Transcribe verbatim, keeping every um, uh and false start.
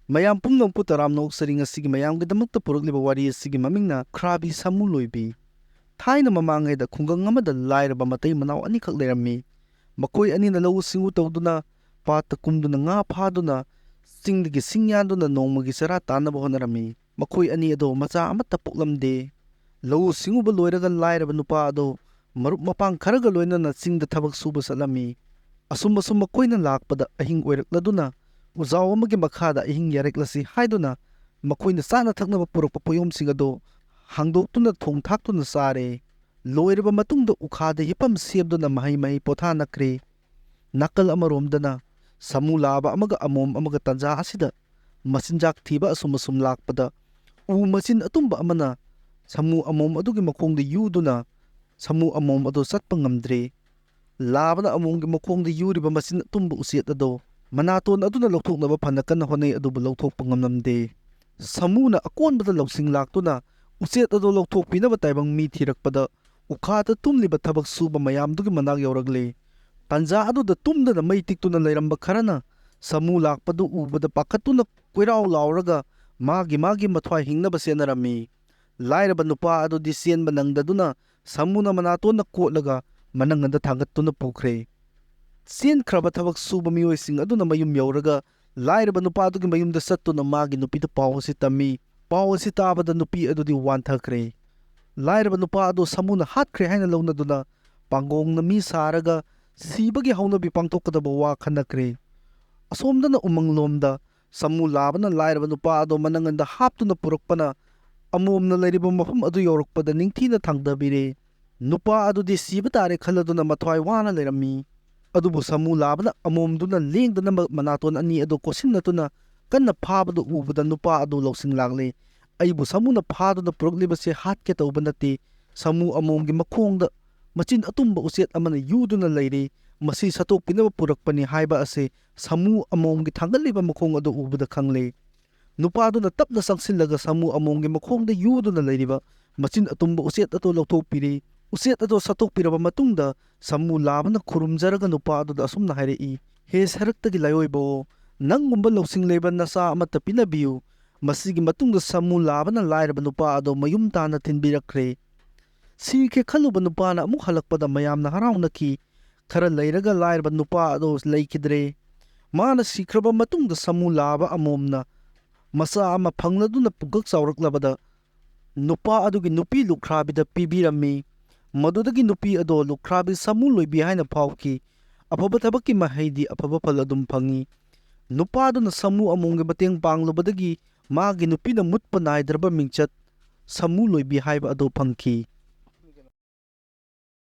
ꯃꯌꯥꯝ ꯄꯨꯝꯅꯃꯛꯄꯨ ꯇꯔꯥꯝꯅ ꯑꯣꯛꯆꯔꯤ꯫ ꯉꯁꯤꯒꯤ ꯃꯌꯥꯝꯒꯤꯗꯃꯛꯇ ꯄꯨꯔꯛꯂꯤꯕ ꯋꯥꯔꯤ ꯑꯁꯤꯒꯤ ꯃꯃꯤꯡꯅ ꯈ꯭ꯔꯥꯕꯤ ꯁꯥꯃꯨ ꯂꯣꯏꯕꯤ꯫ ꯊꯥꯏꯅ ꯃꯃꯥꯡꯉꯩꯗ ꯈꯨꯡꯒꯪ ꯑꯃꯗ ꯂꯥꯏꯔꯕ ꯃꯇꯩ ꯃꯅꯥꯎ ꯑꯅꯤꯈꯛ ꯂꯩꯔꯝꯃꯤ꯫ ꯃꯈꯣꯏ ꯑꯅꯤꯅ ꯂꯧꯎ ꯁꯤꯡꯎ ꯇꯧꯗꯨꯅ, ꯄꯥꯠꯇ ꯀꯨꯝꯗꯨꯅ ꯉꯥ ꯐꯥꯗꯨꯅ, ꯆꯤꯡꯗꯒꯤ ꯁꯤꯡ ꯌꯥꯟꯗꯨꯅ ꯅꯣꯡꯃꯒꯤ ꯆꯔꯥ ꯇꯥꯟꯅꯕ ꯍꯣꯠꯅꯔꯝꯃꯤ꯫ ꯃꯈꯣꯏ ꯑꯅꯤ ꯑꯗꯣ ꯃꯆꯥ ꯑꯃꯠꯇ ꯄꯣꯛꯂꯝꯗꯦ꯫ ꯂꯧꯎ ꯁꯤꯡꯎꯕ ꯂꯣꯏꯔꯒ ꯂꯥꯏꯔꯕ ꯅꯨꯄꯥ ꯑꯗꯣ ꯃꯔꯨꯞ ꯃꯄꯥꯡ ꯈꯔꯒ ꯂꯣꯏꯅꯅ ꯆꯤꯡꯗ ꯊꯕꯛ ꯁꯨꯕ ꯆꯠꯂꯝꯃꯤ꯫ ꯑꯁꯨꯝ ꯑꯁꯨꯝ ꯃꯈꯣꯏꯅ ꯂꯥꯛꯄꯗ ꯑꯍꯤꯡ ꯑꯣꯏꯔꯛꯂꯗꯨꯅ ꯎꯖꯥꯎ ꯑꯃꯒꯤ ꯃꯈꯥꯗ ꯑꯍꯤꯡ ꯌꯥꯔꯦꯛꯂꯁꯤ ꯍꯥꯏꯗꯨꯅ ꯃꯈꯣꯏꯅ ꯆꯥꯅ ꯊꯛꯅꯕ ꯄꯨꯔꯛꯄ ꯄꯣꯠꯌꯣꯝꯁꯤꯡ ꯑꯗꯨ ꯍꯥꯡꯗꯣꯛꯇꯨꯅ ꯊꯣꯡ ꯊꯥꯛꯇꯨꯅ ꯆꯥꯔꯦ꯫ ꯂꯣꯏꯔꯕ ꯃꯇꯨꯡꯗ ꯎꯈꯥꯗ ꯍꯤꯞꯐꯝ ꯁꯦꯝꯗꯨꯅ ꯃꯍꯩ ꯃꯍꯩ ꯄꯣꯊꯥꯅꯈ꯭ꯔꯦ꯫ ꯅꯥꯀꯜ ꯑꯃꯔꯣꯝꯗꯅ ꯁꯥꯃꯨ ꯂꯥꯕ ꯑꯃꯒ ꯑꯃꯣꯝ ꯑꯃꯒ ꯇꯟꯖꯥ ꯑꯁꯤꯗ ꯃꯆꯤꯟꯖꯥꯛ ꯊꯤꯕ ꯑꯁꯨꯝ ꯑꯁꯨꯝ ꯂꯥꯛꯄꯗ ꯎ ꯃꯆꯤꯟ ꯑꯇꯨꯝꯕ ꯑꯃꯅ ꯁꯥꯃꯨ ꯑꯃꯣꯝ ꯑꯗꯨꯒꯤ ꯃꯈꯣꯡꯗ ꯌꯨꯗꯨꯅ ꯁꯥꯃꯨ ꯑꯃꯣꯝ ꯑꯗꯨ ꯆꯠꯄ ꯉꯝꯗ꯭ꯔꯦ꯫ ꯂꯥꯕꯅ ꯑꯃꯣꯝꯒꯤ ꯃꯈꯣꯡꯗ ꯌꯨꯔꯤꯕ ꯃꯆꯤꯟ ꯑꯇꯨꯝꯕ ꯎꯆꯦꯠ ꯑꯗꯨ ꯃꯅꯥꯇꯣꯟ ꯑꯗꯨꯅ ꯂꯧꯊꯣꯛꯅꯕ ꯐꯅ ꯀꯟꯅ ꯍꯣꯠꯅꯩ, ꯑꯗꯨꯕꯨ ꯂꯧꯊꯣꯛꯄ ꯉꯝꯂꯝꯗꯦ꯫ ꯁꯥꯃꯨꯅ ꯑꯀꯣꯟꯕꯗ ꯂꯧꯁꯤꯡ ꯂꯥꯛꯇꯨꯅ ꯎꯆꯦꯠ ꯑꯗꯨ ꯂꯧꯊꯣꯛꯄꯤꯅꯕ ꯇꯥꯏꯕꯪ ꯃꯤ ꯊꯤꯔꯛꯄꯗ ꯎꯈꯥꯗ ꯇꯨꯝꯂꯤꯕ ꯊꯕꯛ ꯁꯨꯕ ꯃꯌꯥꯝꯗꯨꯒꯤ ꯃꯅꯥꯛ ꯌꯧꯔꯛꯂꯦ꯫ ꯇꯟꯖꯥ ꯑꯗꯨꯗ ꯇꯨꯝꯗꯅ ꯃꯩ ꯇꯤꯛꯇꯨꯅ ꯂꯩꯔꯝꯕ ꯈꯔꯅ ꯁꯥꯃꯨ ꯂꯥꯛꯄꯗꯨ ꯎꯕꯗ ꯄꯥꯈꯠꯇꯨꯅ ꯀꯣꯏꯔꯥꯎ ꯂꯥꯎꯔꯒ ꯃꯥꯒꯤ ꯃꯥꯒꯤ ꯃꯊ꯭ꯋꯥꯏ ꯍꯤꯡꯅꯕ ꯆꯦꯟꯅꯔꯝꯃꯤ꯫ ꯂꯥꯏꯔꯕ ꯅꯨꯄꯥ ꯑꯗꯨꯗꯤ ꯆꯦꯟꯕ ꯅꯪꯗꯗꯨꯅ ꯁꯥꯃꯨꯅ ꯃꯅꯥꯇꯣꯟꯅ ꯀꯣꯠꯂꯒ ꯃꯅꯪꯒꯟꯗ ꯊꯥꯡꯒꯠꯇꯨꯅ ꯄꯨꯈ꯭ꯔꯦ꯫ ꯆꯦꯟꯈ꯭ꯔꯕ ꯊꯕꯛ ꯁꯨꯕ ꯃꯤꯑꯣꯏꯁꯤꯡ ꯑꯗꯨꯅ ꯃꯌꯨꯝ ꯌꯧꯔꯒ ꯂꯥꯏꯔꯕ ꯅꯨꯄꯥ ꯑꯗꯨꯒꯤ ꯃꯌꯨꯝꯗ ꯆꯠꯇꯨꯅ ꯃꯥꯒꯤ ꯅꯨꯄꯤꯗ ꯄꯥꯎ ꯑꯁꯤ ꯇꯝꯃꯤ꯫ ꯄꯥꯎ ꯑꯁꯤ ꯇꯥꯕꯗ ꯅꯨꯄꯤ ꯑꯗꯨꯗꯤ ꯋꯥꯟꯊꯈ꯭ꯔꯦ꯫ ꯂꯥꯏꯔꯕ ꯅꯨꯄꯥ ꯑꯗꯨ ꯁꯥꯃꯨꯅ ꯍꯥꯠꯈ꯭ꯔꯦ ꯍꯥꯏꯅ ꯂꯧꯅꯗꯨꯅ ꯄꯥꯡꯒꯣꯡꯅ ꯃꯤ ꯁꯥꯔꯒ ꯁꯤꯕꯒꯤ ꯍꯧꯅꯕꯤ ꯄꯥꯡꯊꯣꯛꯀꯗꯕ ꯋꯥ ꯈꯟꯅꯈ꯭ꯔꯦ꯫ ꯑꯁꯣꯝꯗꯅ ꯎꯃꯪꯂꯣꯝꯗ ꯁꯥꯃꯨ ꯂꯥꯕꯅ ꯂꯥꯏꯔꯕ ꯅꯨꯄꯥ ꯑꯗꯨ ꯃꯅꯪꯒꯟꯗ ꯍꯥꯞꯇꯨꯅ ꯄꯨꯔꯛꯄꯅ ꯑꯃꯣꯝꯅ ꯂꯩꯔꯤꯕ ꯃꯐꯝ ꯑꯗꯨ ꯌꯧꯔꯛꯄꯗ ꯅꯤꯡꯊꯤꯅ ꯊꯥꯡꯗꯕꯤꯔꯦ꯫ ꯅꯨꯄꯥ ꯑꯗꯨꯗꯤ ꯁꯤꯕ ꯇꯥꯔꯦ ꯈꯜꯂꯗꯨꯅ ꯃꯊ꯭ꯋꯥꯏ ꯋꯥꯅ ꯂꯩꯔꯝꯃꯤ꯫ ꯑꯗꯨꯕꯨ ꯁꯥꯃꯨ ꯂꯥꯕꯅ ꯑꯃꯣꯝꯗꯨꯅ ꯂꯦꯡꯗꯅꯕ ꯃꯅꯥꯇꯣꯟ ꯑꯅꯤ ꯑꯗꯨ ꯀꯣꯠꯁꯤꯟꯅꯗꯨꯅ ꯀꯟꯅ ꯐꯥꯕꯗꯨ ꯎꯕꯗ ꯅꯨꯄꯥ ꯑꯗꯨ ꯂꯧꯁꯤꯡ ꯂꯥꯛꯂꯦ꯫ "ꯑꯩꯕꯨ ꯁꯥꯃꯨꯅ ꯐꯥꯗꯨꯅ ꯄꯨꯔꯛꯂꯤꯕꯁꯦ ꯍꯥꯠꯀꯦ ꯇꯧꯕ ꯅꯠꯇꯦ꯫ ꯁꯥꯃꯨ ꯑꯃꯣꯝꯒꯤ ꯃꯈꯣꯡꯗ ꯃꯆꯤꯟ ꯑꯇꯨꯝꯕ ꯎꯆꯦꯠ ꯑꯃꯅ ꯌꯨꯗꯨꯅ ꯂꯩꯔꯤ꯫ ꯃꯁꯤ ꯁꯠꯇꯣꯛꯄꯤꯅꯕ ꯄꯨꯔꯛꯄꯅꯤ" ꯍꯥꯏꯕ ꯑꯁꯤ ꯁꯥꯃꯨ ꯑꯃꯣꯝꯒꯤ ꯊꯥꯡꯒꯠꯂꯤꯕ ꯃꯈꯣꯡ ꯑꯗꯨ ꯎꯕꯗ ꯈꯪꯂꯦ꯫ ꯅꯨꯄꯥꯗꯨꯅ ꯇꯞꯅ ꯆꯪꯁꯤꯜꯂꯒ ꯁꯥꯃꯨ ꯑꯃꯣꯝꯒꯤ ꯃꯈꯣꯡꯗ ꯌꯨꯗꯨꯅ ꯂꯩꯔꯤꯕ ꯃꯆꯤꯟ ꯑꯇꯨꯝꯕ ꯎꯆꯦꯠ ꯑꯗꯨ ꯂꯧꯊꯣꯛꯄꯤꯔꯤ꯫ ꯎꯆꯦꯠ ꯑꯗꯨ ꯁꯠꯇꯣꯛꯄꯤꯔꯕ ꯃꯇꯨꯡꯗ ꯁꯥꯃꯨ ꯂꯥꯕꯅ ꯈꯨꯔꯨꯝꯖꯔꯒ ꯅꯨꯄꯥ ꯑꯗꯨꯗ ꯑꯁꯨꯝꯅ ꯍꯥꯏꯔꯛꯏ, "ꯍꯦ ꯁꯔꯛꯇꯒꯤ ꯂꯥꯏꯑꯣꯏꯕꯣ, "ꯅꯪꯒꯨꯝꯕ ꯂꯧꯁꯤꯡ ꯂꯩꯕ ꯅꯆꯥ ꯑꯃꯠꯇ ꯄꯤꯅꯕꯤꯌꯨ"꯫ ꯃꯁꯤꯒꯤ ꯃꯇꯨꯡꯗ ꯁꯥꯃꯨ ꯂꯥꯕꯅ ꯂꯥꯏꯔꯕ ꯅꯨꯄꯥ ꯑꯗꯨ ꯃꯌꯨꯝ ꯇꯥꯟꯅ ꯊꯤꯟꯕꯤꯔꯛꯈ꯭ꯔꯦ꯫ ꯁꯤꯈ꯭ꯔꯦ ꯈꯜꯂꯨꯕ ꯅꯨꯄꯥꯅ ꯑꯃꯨꯛ ꯍꯜꯂꯛꯄꯗ ꯃꯌꯥꯝꯅ ꯍꯔꯥꯎꯅꯈꯤ꯫ ꯈꯔ ꯂꯩꯔꯒ ꯂꯥꯏꯔꯕ ꯅꯨꯄꯥ ꯑꯗꯨ ꯂꯩꯈꯤꯗ꯭ꯔꯦ꯫ ꯃꯥꯅ ꯁꯤꯈ꯭ꯔꯕ ꯃꯇꯨꯡꯗ ꯁꯥꯃꯨ ꯂꯥꯕ ꯑꯃꯣꯝꯅ ꯃꯆꯥ ꯑꯃ ꯐꯪꯂꯗꯨꯅ ꯄꯨꯡꯀꯛ ꯆꯥꯎꯔꯛꯂꯕꯗ ꯅꯨꯄꯥ ꯑꯗꯨꯒꯤ ꯅꯨꯄꯤ ꯂꯨꯈ꯭ꯔꯥꯕꯤꯗ ꯄꯤꯕꯤꯔꯝꯃꯤ꯫ ꯃꯗꯨꯗꯒꯤ ꯅꯨꯄꯤ ꯑꯗꯣ ꯂꯨꯈ꯭ꯔꯥꯕꯤ ꯁꯥꯃꯨ ꯂꯣꯏꯕꯤ ꯍꯥꯏꯅ ꯐꯥꯎꯈꯤ꯫ ꯑꯐꯕ ꯊꯕꯛꯀꯤ ꯃꯍꯩꯗꯤ ꯑꯐꯕ ꯐꯜ ꯑꯗꯨꯝ ꯐꯪꯏ꯫ ꯅꯨꯄꯥꯗꯨꯅ ꯁꯥꯃꯨ ꯑꯃꯣꯝꯒꯤ ꯃꯇꯦꯡ ꯄꯥꯡꯂꯨꯕꯗꯒꯤ ꯃꯥꯒꯤ ꯅꯨꯄꯤꯅ ꯃꯨꯠꯄ ꯅꯥꯏꯗ꯭ꯔꯕ ꯃꯤꯡꯆꯠ ꯁꯥꯃꯨ ꯂꯣꯏꯕꯤ ꯍꯥꯏꯕ ꯑꯗꯨ ꯐꯪꯈꯤ꯫